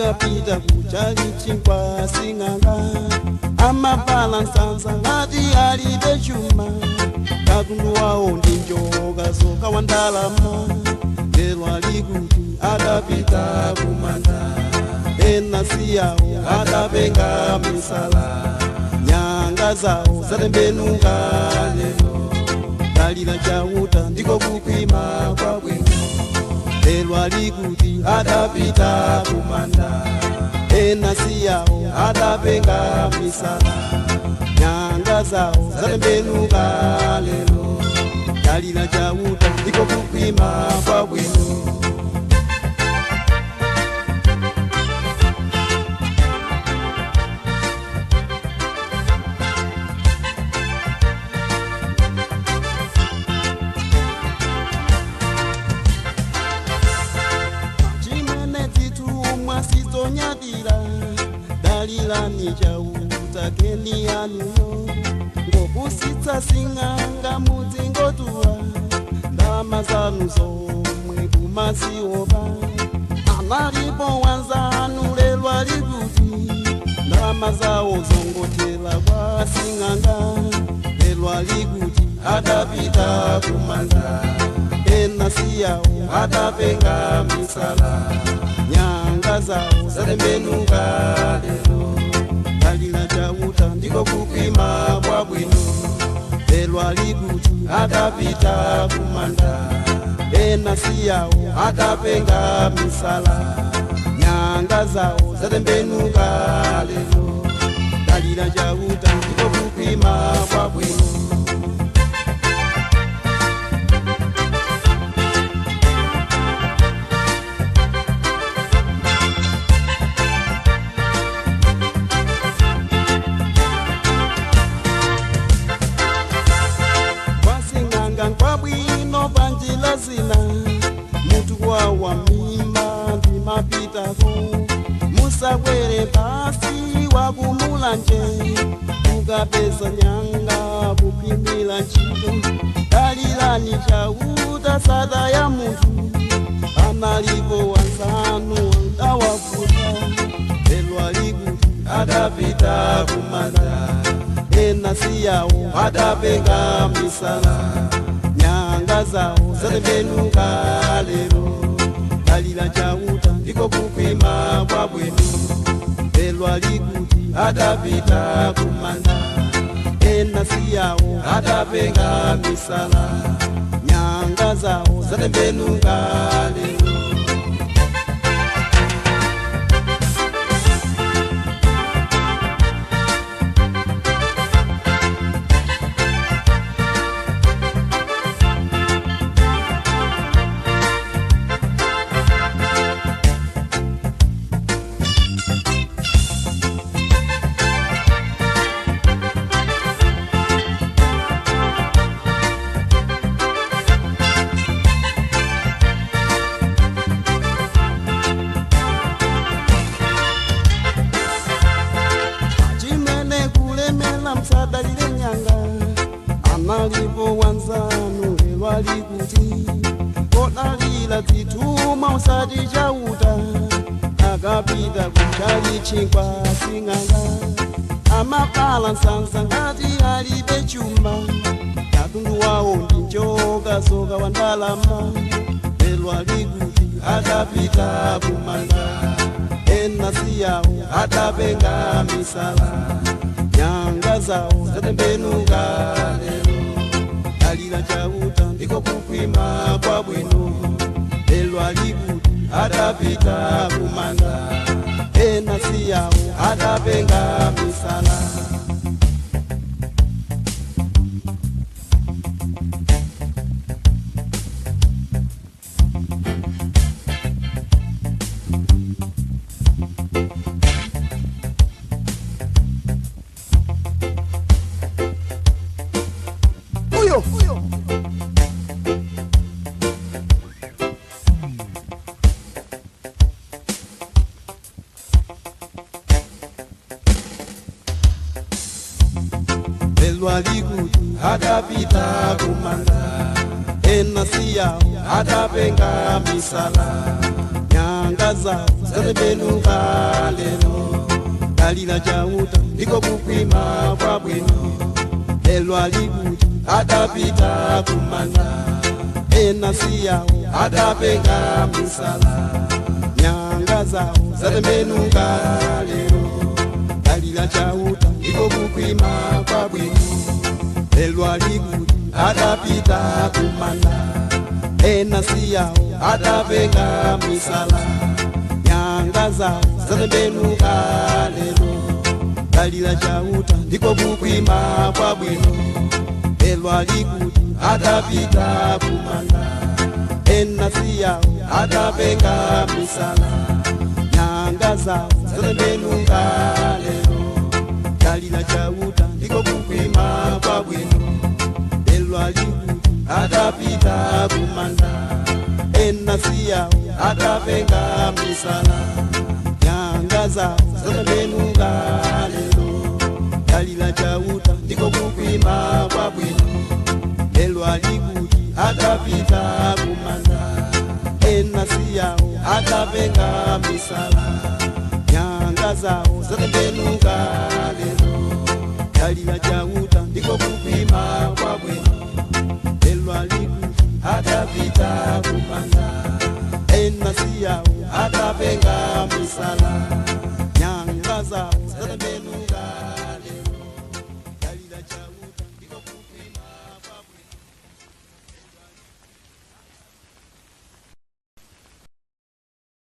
Akapita kuchalichi kwa sing'anga, amapala nsanza ngati alibe chuma. Katundu wawo ndi njoka zoka wa ndalama, lero ali kuti adapita kumanda. Ena siyawo adapenga misala, nyanga zawo zatembenuka lero. Dalira chauta ndiko kukwima kwa bwino, lero ali kuti adapita kumanda. Ena siyawo adapenga misala, nyanga zawo zatembenuka lero. Dalira chauta ndiko kukwima kwa bwino. Nyadira dalila ni chauta keni anuyo, ngokusitsa sing'anga mudzingotuwa ndalama zanu zomwe kumaziopa. Analipo wanzanu lero ali kuti ndalama zawo zongotera kwa sing'anga, lero ali kuti adapita kumanda. Ena siyawo adapenga misala, nyanga zawo zatembenuka lero. Dalira chauta ndiko kukwima kwa bwino, lero ali kuti adapita kumanda. Ena siyawo adapenga misala, nyanga zawo zatembenuka lero. Dalira chauta ndiko kukwima kwa bwino. Zina mutu wawa mimba ndimapitako, musakwere pasi wakumulanje, ukapeza nyanga kupimila ntchito. Dalirani chauta sada ya munthu, analiko wanzanu ankawavuta, lero ali kuti adapita kumanda. Ena siyawo adapenga misala, nyanga zawo zatembenuka lero. Dalira chauta ndiko kukwima kwa bwino, lero ali kuti adapita kumanda. Ena siyawo adapenga misala, nyanga zawo zatembenuka lero. Msadalire nyanga, analipo wanzanu lero ali kuti kodalira zituma usati chauta. Akapita kuchalichi kwa sing'anga, amapala nsanza ngati alibe chuma. Katundu wawo ndi njoka zoka wa ndalama, lero ali kuti adapita kumanda. Ena siyawo adapenga misala, nyanga zawo zatembenuka lero. Dalira chauta ndiko kukwima kwa bwino, lero ali kuti adapita kumanda. Ena siyawo adapenga misala. Lero ali kuti adapita kumanda. Ena siyawo adapenga misala, nyanga Nyanga zawo zatembenuka lero, dalira chauta ndiko kukwima kwa bwino. Lelo alikuti adapita kumanda, ena siyawo adapenga misala. Nyanga zawo zatembenuka lero, dalira chauta ndiko kukwima kwa bwino. Lelo alikuti adapita kumanda, ena siyawo adapenga misala. Nyanga zawo zatembenuka lero, dalira chauta ndiko kukwima kwa bwino. Lelo alikuti adapita kumanda, ena siyawo adapenga misala. Nyanga zawo zatembenuka lero, dalira chauta ndiko kukwima kwa bwino. Lelo alikuti adapita kumanda, ena siyawo adapenga misala. Nyanga zawo zatembenuka lero, dalira chauta ndiko kukwima kwa bwino. Lelo alikuti adapita kumanda, ena siyawo adapenga misala. Nyanga zawo zatembenuka lero, dalira chauta ndiko kukwima kwa bwino. Lelo alikuti adapita kumanda, ena siyawo adapenga misala. Nyanga zawo zatembenuka.